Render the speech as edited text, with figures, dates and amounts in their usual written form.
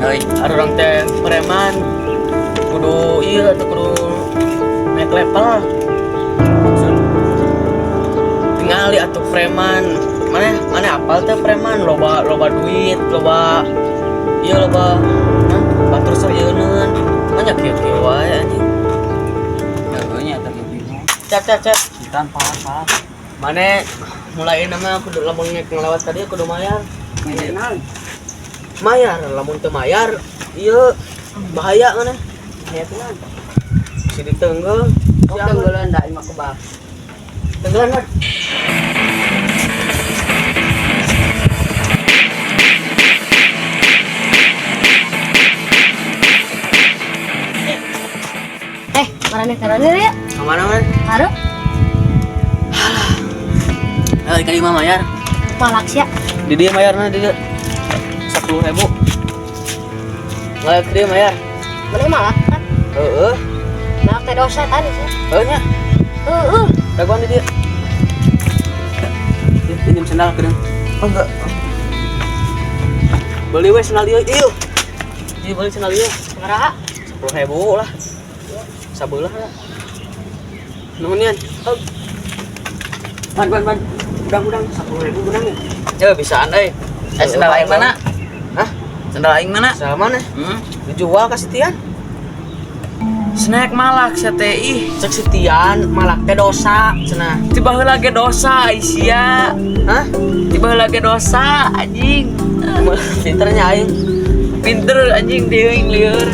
Euy, Ada orang teh preman kudu iya atau kudu naik level. Maksud Tingali atuh preman. Mana mana apal teh preman loba loba duit, loba iya loba hah? Batur serieuneun. Banyak kieu-kieu wae anjing. Heueuh nya teh bingung. Cek cek cek. Sultan paham. Mana mulai nama kudu lamun ngelewat tadi kudu mayar. Naon? Mayar, lamun teu mayar ieu bahaya mana? Aya kunaon? Si ditenggel. Oh, tenggelan da imah kebab. Tenggelan kan? Eh, marane karone ya? Kemana man? Haru, Eh, kali mah mayar. malak sia. Di dia mayarna di dia. 10.000. Nggak ke dia mayar. Mana malak kan? Heeh. Malak teh dosa tadi sih. Heeh nya. Heeh. Dagoan di dia. Ih, pinjam sendal ke dia. Oh enggak. Beli we sendal ieu. Ieu. Ieu beli sendal ieu. Sabaraha? 10.000 lah. Sabelah lah. Nuhun yan. Oh. Man, man, man. Udang, udang. 10.000 udang ya. Ya bisaan euy. Eh, sendal aing mana? Hah? Sendal aing mana? Sendal mana? Hmm. Dijual ka si Tian. Snack malak sia teh ih. Cek si Tian malak teh dosa cenah. Ti baheula ge dosa ai sia. Hah? Ti baheula ge dosa anjing. Pinternya aing. Pinter anjing deuing lieur.